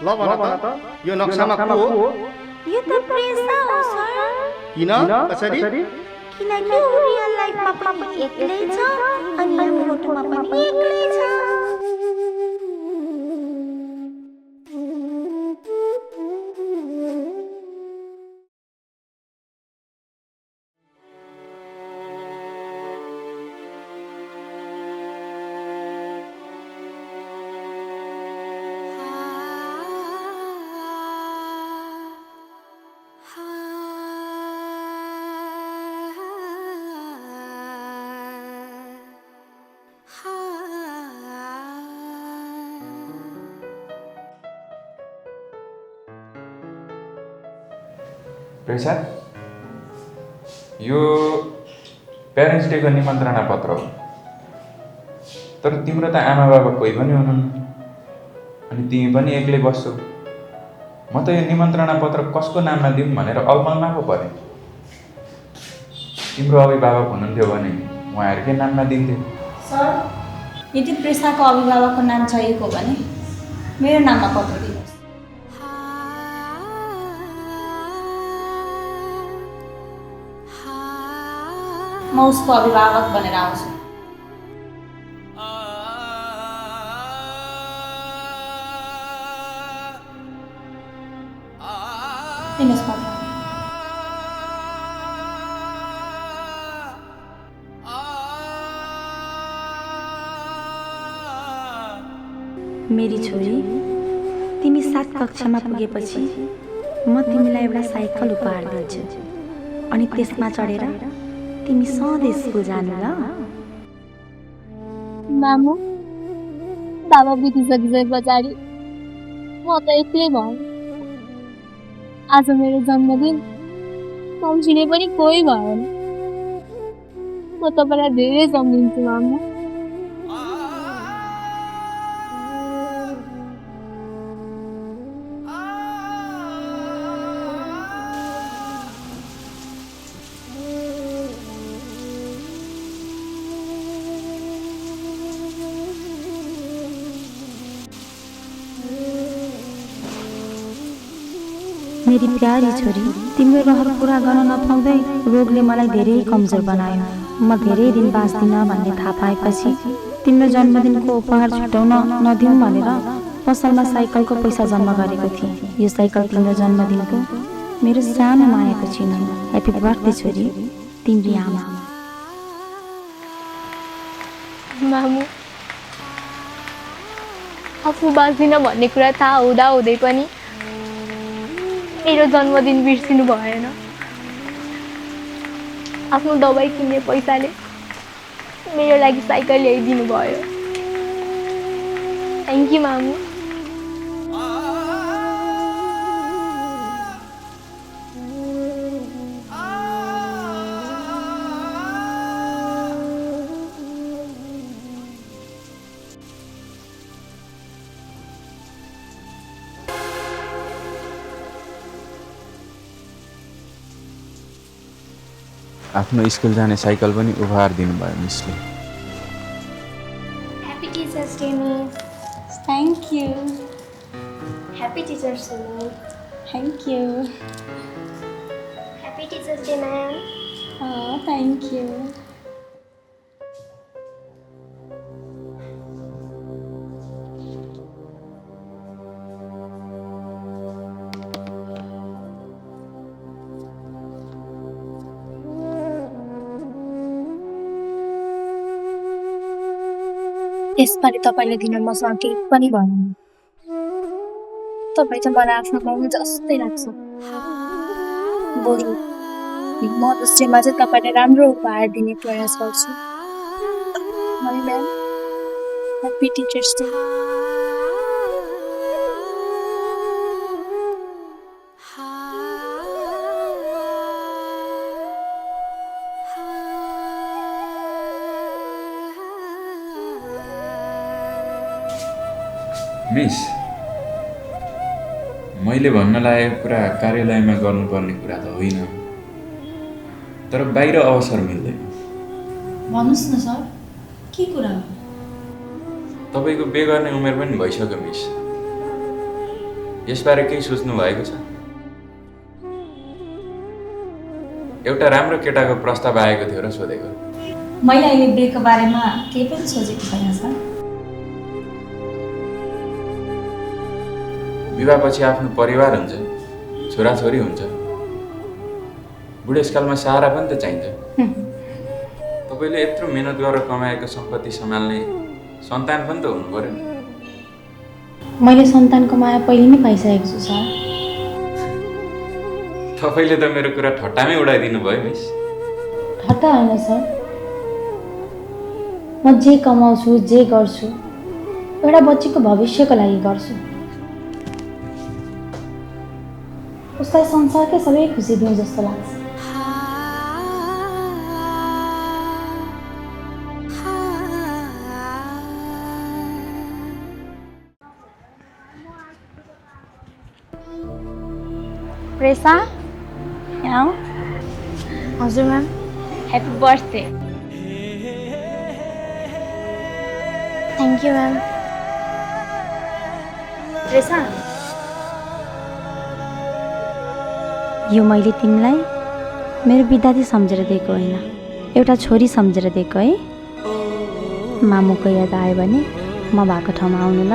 ल भन त यो नक्सामा को हो? यो त प्रेसा हो सर। किन कसरी? किनकि ऊ रियल लाइफमा पनि एक्लै छ अनि यो फोटोमा पनि एक्लै छ। प्रेसा यो प्यारेन्ट्स डेको निमन्त्रणा पत्र हो, तर तिम्रो त आमा बाबा कोही पनि हुनुहुन्न अनि तिमी पनि एक्लै बस्छौ। म त यो निमन्त्रणा पत्र कसको नाममा दिउँ भनेर अलमलमा पो परेँ। तिम्रो अभिभावक हुनुहुन्थ्यो भने उहाँहरूकै नाममा दिन्थ्यो। सर, यदि प्रेसाको अभिभावकको नाम चाहिएको हो भने मेरो नाममा पत्र दिनुहोस्। म उसको अभिभावक बनेर आउँछु। दिनुहोस् पत्र। मेरी छोरी, तिमी 7 कक्षामा पुगेपछि म तिमीलाई एउटा साइकल उपहार दिन्छु अनि त्यसमा चढेर तिमी सधैँ स्कुल जानु ल। मामु, बाबा बितिसके पछाडि म त एक्लै भएँ। आज मेरो जन्मदिन सम्झिने पनि कोही भएन। म तपाईँलाई धेरै सम्झिन्छु मामु। मेरी प्यारी छोरी, तिम्रो रहर पुरा गर्न नपाउँदै रोगले मलाई धेरै कमजोर बनायो। म धेरै दिन बाँच्दिनँ भन्ने थाहा पाएपछि तिम्रो जन्मदिनको उपहार छुटाउन नदिउँ भनेर पसलमा साइकलको पैसा जम्मा गरेको थिएँ। यो साइकल तिम्रो जन्मदिनको मेरो सानो मायाको चिनो। ह्यापी बर्थडे छोरी, तिम्री आमा। मामु, आफू बाँच्दिनँ भन्ने कुरा थाहा हुँदा हुँदै पनि मेरो जन्मदिन बिर्सिनु भएन। आफ्नो दबाई किन्ने पैसाले मेरो लागि साइकल ल्याइदिनु भयो। थ्याङ्क यू मामु। आफ्नो स्कुल जाने साइकल पनि उपहार दिनुभयो मिसले। Happy Teachers Day, Miss. Thank you. Happy Teachers Day, Miss. Thank you. Happy Teachers Day, ma'am. Thank you. यसपालि तपाईँले दिन मसँग केही पनि भएन। तपाईँ त मलाई आफ्नो बाउ जस्तै लाग्छ। बरु मदर्स डेमा चाहिँ तपाईँलाई राम्रो उपहार दिने प्रयास गर्छु। है ma'am. Happy teachers day. Miss, मैले भन्न लागेको कुरा कार्यालयमा गर्नुपर्ने कुरा त होइन, तर बाहिर अवसर मिल्दैन। भन्नुहोस् न सर, के कुरा हो? तपाईँको बिहे गर्ने उमेर पनि भइसक्यो मिस। यसबारे केही सोच्नु भएको छ? एउटा राम्रो केटाको प्रस्ताव आएको थियो र सोधेको। मैले अहिले बिहेको बारेमा केही पनि सोचेको छैन सर। विवाहपछि आफ्नो परिवार हुन्छ, छोराछोरी हुन्छ, बुढेसकालमा सहारा पनि त चाहिन्छ। तपाईँले यत्रो मेहनत गरेर कमाएको सम्पत्ति सम्हाल्ने सन्तान पनि त हुनु पर्यो नि। मैले सन्तानको माया पहिले नै पाइसकेको छु सर। तपाईँले त मेरो कुरा ठट्टामै उडाइदिनु भयो मिस। ठट्टा होइन सर, म जे कमाउँछु जे गर्छु एउटा बच्चीको भविष्यको लागि गर्छु। उसलाई संसारकै सबै खुसी दिउँ जस्तो लाग्छ। प्रेसा, हजुर ma'am. Happy birthday. Thank you ma'am. प्रेसा, यो मैले तिमीलाई मेरो विद्यार्थी सम्झेर दिएको होइन, एउटा छोरी सम्झेर दिएको है। मामुको याद आयो भने म भएको ठाउँमा आउनु ल।